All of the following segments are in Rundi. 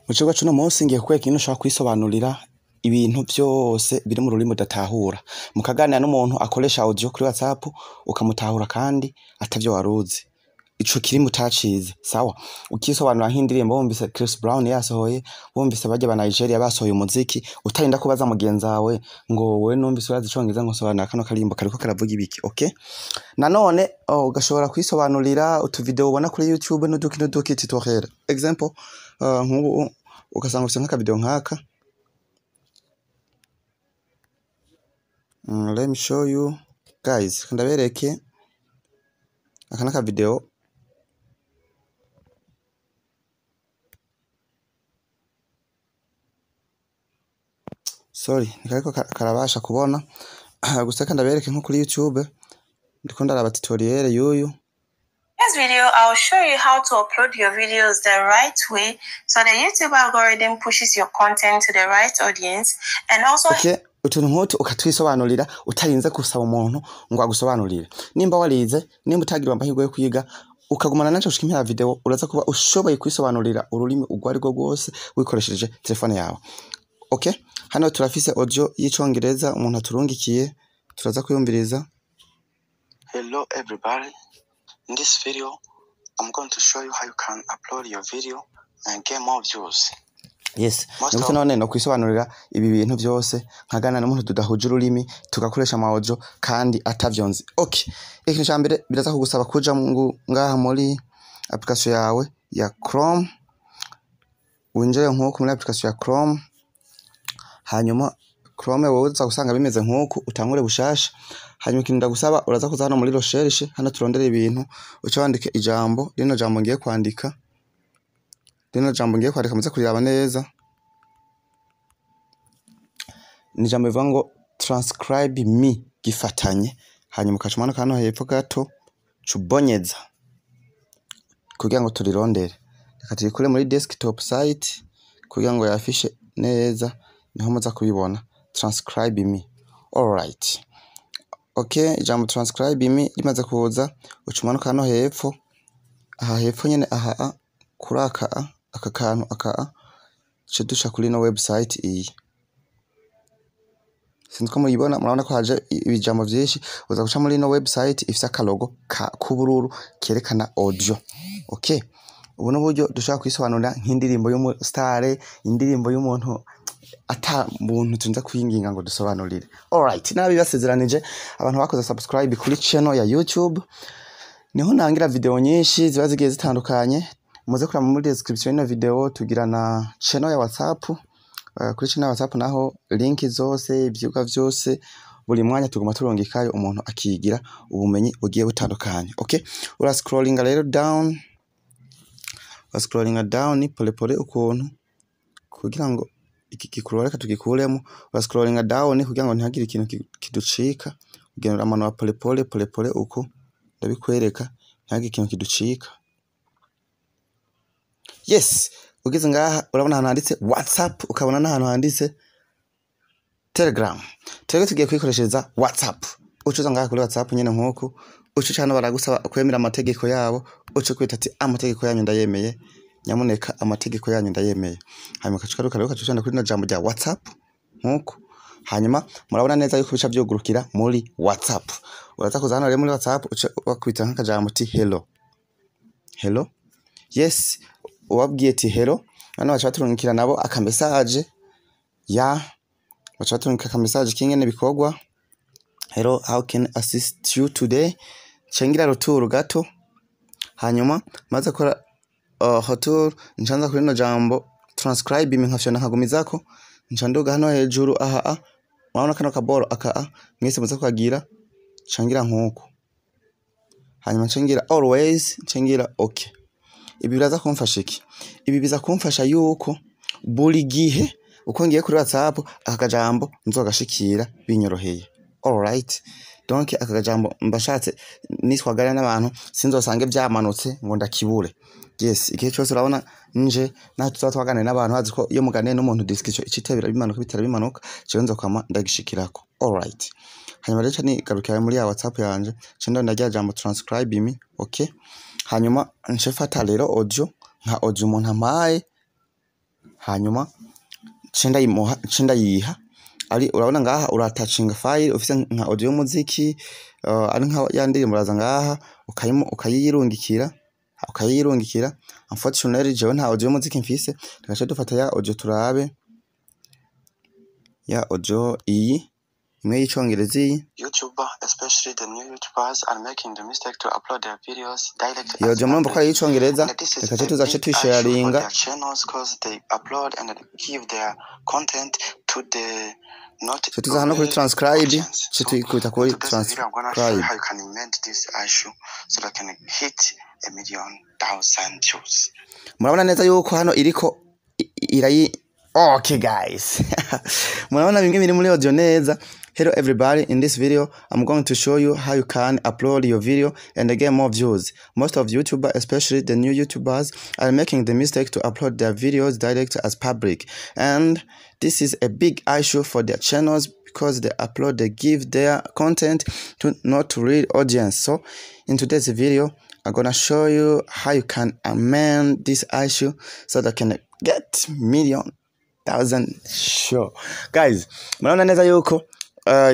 Mu cigwa c'uno munsi ngiye kukwereka ingene ushobora kwisobanurira ibintu vyose biri mu rurimi udatahura. Mukaganira n'umuntu akoresha audio kuri WhatsApp ukamutahura kandi atavyo waruzi. Ico kirimi utacize, sawa? Ukisobanura nk'indirimbo wumvise Chris Brown yasohoye, wumvise barya ba Nigeria basohoye umuziki, utarinda kubaza mugenzi wawe ngo wewe numvise urazi icongereza ngo sobanura kano karirimbo kariko karavuga ibiki, okay? Nanone ugashobora kwisobanurira utuvideo ubona kuri YouTube n'uduki n'uduki tutoriel. Example, nk'ubu ugasanga ufise nk'akavideo nk'aka. Let me show you guys, ndabereke aka n'akavideo. Sorry, ntikariko karabasha kubona. Gusa reka ndabereke nko kuri YouTube ndiko ndaraba tutoriel y'uyu. In this video, I'll show you how to upload your videos the right way so the YouTube algorithm pushes your content to the right audience and also Okay, utuntu nk'utu ukatwisobanurira utarinze gusaba umuntu ngo agusobanurire. Nimba warize, nimba utagiriwe amahirwe yo kwiga, ukagumana naco gushika impera ya video, uraza kuba ushoboye kwisobanurira ururimi urwo arirwo rwose wikoresheje telefone yawe. Okay, hano turafise audio y'icongereza umuntu aturungikiye, turaza kuyumviriza. Hello everybody. In this video, I'm going to show you how you can upload your video and get more views. Yes, Most nigute of none no kwisobanurira ibi bintu vyose nkagana n'umuntu tudahuje ururimi tugakoresha ama audio kandi atavyonzi. Okay, ikintu ca mbere biraza kugusaba kuja ngaha muri application yawe ya Chrome, winjire nkuko muri application ya Chrome, hanyuma Chrome wowe uza gusanga bimeze nkuko utangure bushasha. Hanyuma ikintu ndagusaba uraza kuza hano muri recherche, hano turondera ibintu, uca wandike ijambo, rino jambo ngiye kwandika. Rino jambo ngiye kwandika muze kuriraba neza. Ni ijambo rivuga ngo transcribe me gifatanye, hanyuma ukaca umanuka hano hepfo gato cubonyeza kugira ngo turirondere. Reka turikure muri desktop site kugira ngo yafishe neza, niho muza kubibona. Transcribe me. Alright. Okay, ijambo transcribe me rimaze kuza, uca umanuka hano hepfo, aha hepfo nyene aha a, kuri aka a, aka kantu aka a, duce duca kuri ino website iyi. Sinzi ko muyibona, murabona ko haje ibijambo vyinshi. Uza guca muri ino website ifise akalogo k'ubururu kerekana audio. Okay, ubu n'uburyo dushobora kwisobanurira nk'indirimbo y'umusitare, indirimbo y'umuntu ata muntu tunza kwinginga ngo dusobanurire. Alright, nabibasezeranije abantu bakoze subscribe kuri channel ya YouTube, niho nangira video nyinshi ziba zigiye zitandukanye. Muze kuraba muri description y'ino video tugira na channel ya WhatsApp. Kuri channel ya WhatsApp naho link zose, ivyigwa vyose buri mwanya tuguma turungikayo umuntu akigira ubumenyi bugiye butandukanye. Okay, ura scrollinga rero down, ura scrollinga down pole pole ukuntu kugira ngo iki gikurura reka tugikuremo. Ura scrollinga down kugira ngo ntihagire ikintu kiducika, ugenda uramanura pole pole pole pole uko ndabikwereka, ntihagire ikintu kiducika. Yes, ugeze ngaha urabona ahantu handitse WhatsApp, ukabona n'ahantu handitse Telegram. Twebwe tugiye kwikoreshereza WhatsApp. Ucuza ngaha kuri WhatsApp nyene nkuku, ucuca hano baragusaba kwemera amategeko yabo, uca kwita ati amategeko yanyu ndayemeye, nyamuneka amategeko yanyu ndayemeye. Hanyuma ugaca ugaruka rero ugaca ucana kuri rino jambo rya WhatsApp nkuku. Hanyuma murabona neza yuko bica vyugurukira muri WhatsApp. Uraza kuza hano rero muri WhatsApp uca bakwita nk'akajambo uti hello. Hello. Yes, ubabwiye ati hello, hano baca baturungikira nabo aka message ya, baca baturungika aka message k'ingene bikorwa. Hello, how can I assist you today? Cengira retour gato. Hanyuma maze gukora retour, ncanza kuri rino jambo transcribe me nkafyona nkagumizako, nca nduga hano hejuru aha a, murabona kano kaboro aka a, mwese muze kukagira, ncangira nkuko. Hanyuma ncengira always, ncengira okay. Ibi biraza kumfasha iki? Ibi biza kumfasha yuko buri gihe uko ngiye kuri WhatsApp aka kajambo nzogashikira binyoroheye. Alright. Donc aka kajambo mbashatse nitwagana n'abantu sinzosange vyamanutse ngo ndakibure. Yes, igihe cyose urabona nje naho tuza twaganira n'abantu bazi ko iyo muganiye n'umuntu discussion icitebera bimanuka bitera bimanuka, jewe nzokwama ndagishikirako. Alright. Hanyuma rero nigarukira muri ya WhatsApp yanje, nce ndonda rya jambo transcribe me, okay? Hanyuma nce mfata rero audio nka audio umuntu ampaye, Hanyuma nce ndayimuha, nce ndayiha. Ari urabona ngaha uratacinga file ufise nka audio y'umuziki, ari nka ya ndirimbo, uraza ngaha ukayimu ukayirungikira. Unfortunately, jewe nta audio y'umuziki mfise. Tugaca dufata ya audio, turabe ya audio iyi imwe y'icongereza iyi. YouTuber, especially the new YouTubers, are making the mistake to upload their videos directly Iyo as audio murumva ko ari public. iy'icongereza. And this is Reka ce a tuzace big issue for tuyisharinga. their channels because they upload and give their content to the not Ce tuza hano kuri real transcribe, audience. ce So tuyikubita in kuri today's video, I'm gonna show you transcribe. how you can amend this issue so that can hit 1,000,000 views. Murabona neza yuko hano iriko irayi. Okay guys, murabona bimwe biri muri audio neza. Hello everybody, in this video I'm going to show you how you can upload your video and get more views. Most of YouTubers, especially the new YouTubers, are making the mistake to upload their videos direct as public, and this is a big issue for their channels because they upload, they give their content to not real audience. So in today's video, I'm gonna show you how you can amend this issue so that can get million thousand. Sure guys, murabona neza yuko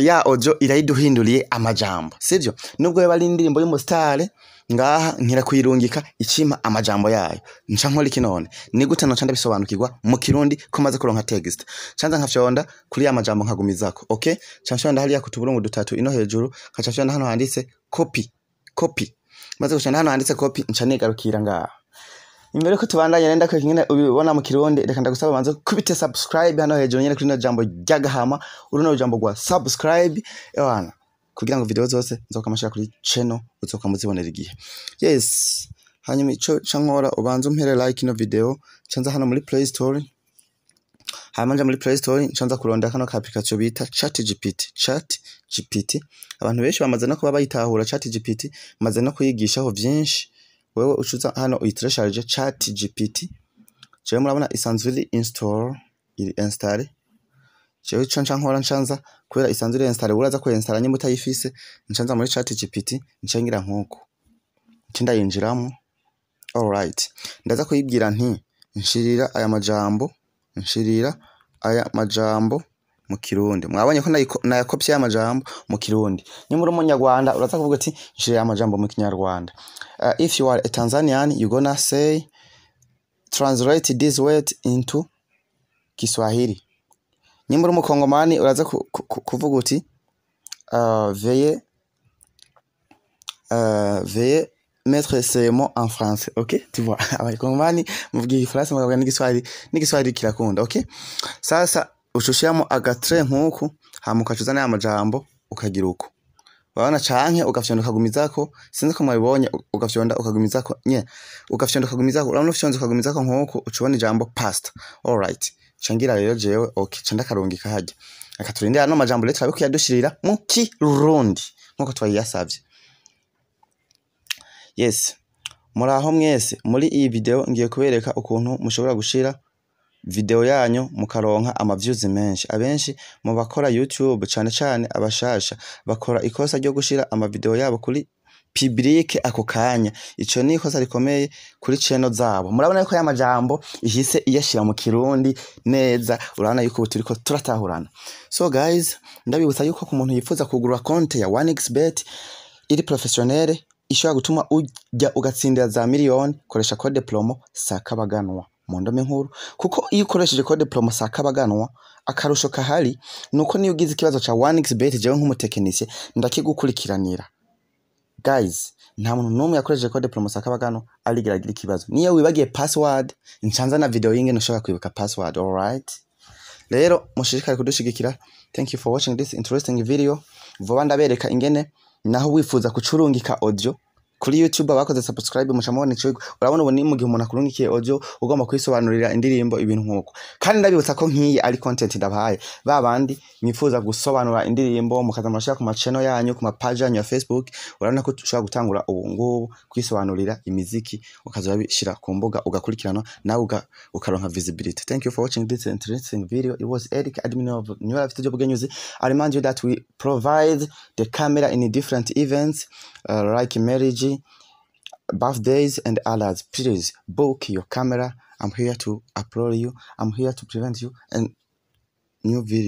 ya audio irayiduhinduriye amajambo, sivyo? Nubwo yoba ari indirimbo y'umusitare, ngaha nkira kuyirungika icima amajambo yayo. Nca nkora iki none? Ni gute noca ndabisobanukirwa mu Kirundi ko maze kuronka text? Canza nkafyonda kuri ya majambo, nkagumizako. Okay, nca mfyonda hariya ku tuburungu dutatu ino hejuru, nkaca mfyonda hano handitse copy. Copy, maze gushonda hano handitse copy, nca nigarukira ngaha. Imbere ko tubandanye nenda kwereka ingene ubibona mu Kirundi, reka ndagusaba banze kubite subscribe hano hejuru nyene kuri rino jambo ry'agahama, uruno jambo rwa subscribe ewana, kugira ngo video zose nzokamashira kuri channel uzokamuzibonera igihe. Yes, hanyuma ico ca nkora, ubanze umpere like ino video. Nca hano muri Play Store, hanyuma nja muri Play Store, nca nza kurondera kano ka application bita ChatGPT. ChatGPT abantu benshi bamaze no kuba bayitahura. ChatGPT maze no kuyigishaho vyinshi. Wewe ucuza hano uyitelecharge ChatGPT. Jewe murabona isanzwe iri install, iri install. Jewe ico nca nkora, ncanza kubera isanzwe iri install, uraza ku install nyimba utayifise. Ncanza muri ChatGPT, nca ngira nkuko, nca ndayinjiramwo. Alright, ndaza kuyibwira nti nshirira aya majambo, nshirira aya majambo mu Kirundi. Mwabonye ko nayakopye aya majambo mu Kirundi. Nyuma uri umunyarwanda, uraza kuvuga ati nshirira aya majambo mu Kinyarwanda. If you are a Tanzanian, you gonna say translate this word into Kiswahili. Nyuma uri umukongomani, uraza kuvuga uti veuillez mettre ces mots en français. Ok, tu vois, abakongomani muvuga igifaransa, mukavuga n'igiswahili, n'igiswahili kirakunda. Okay, sasa ucushiramo agatre nkuku, hama ukaca uzana ya majambo ukagira uko urabona, canke ugafyonda ukagumizako. Sinzi ko mwabibonye. Ugafyonda ukagumizako nye, ugafyonda ukagumizako. Urabona, ufyonze ukagumizako nkuku, uca ubona ijambo paste. Alright, nca ngira rero jewe okay, nca ndakarungika harya. Reka turindire ano majambo rero turabe ko yadushirira mu Kirundi nkuko twayiyasavye. Yes, muraho mwese. Muri iyi video ngiye kubereka ukuntu mushobora gushira video yanyu mukaronka ama views menshi. Abenshi mu bakora YouTube, cane cane abashasha, bakora ikosa ryo gushira ama video yabo kuri public ako kanya. Ico ni ikosa rikomeye kuri channel zabo. Murabona yuko ya majambo ihise iyashira mu Kirundi neza. Urabona yuko ubu turiko turatahurana. So guys, ndabibutsa yuko ku muntu yifuza kugura konte ya 1xBet iri professionnel, ishobora gutuma ujya ugatsindira za miliyoni, koresha code promo Sakabaganwa mu ndome nkuru, kuko iyo ukoresheje code promo Sakabaganwa, akarusho kahari nuko niyo ugize ikibazo ca 1xBet, jewe nk'umutekinisiye ndakigukurikiranira. Guys, nta muntu n'umwe yakoresheje code promo Sakabaganwa arigera agira ikibazo. Niyo wibagiye password, ncanza na video y'ingene ushobora kwibuka password. Alright, rero mushishikare kudushigikira. Thank you for watching this interesting video. Vuba ndabereka ingene naho wifuza kucurungika audio kuri YouTube. Abakoze subscribe muca mubona ico. Urabona ubu ni mu gihe umuntu akurungikiye audio ugomba kwisobanurira indirimbo, ibintu nkuko. Kandi ndabibutsa ko nk'iyi ari content ndabahaye, ba bandi mwifuza gusobanura indirimbo mukaza murashira ku ma channel yanyu, ku ma page yanyu ya Facebook. Urabona ko ushobora gutangura ubu ngubu kwisobanurira imiziki, ukaza urabishira ku mbuga, ugakurikirana nawe ukaronka visibility. Thank you for watching this interesting video. It was Eric, admin of New Life Studio Bugenyuzi. I remind you that we provide the camera in different events, like marriage. Birthdays and others. Please book your camera. I'm here to upload you. I'm here to prevent you and new video.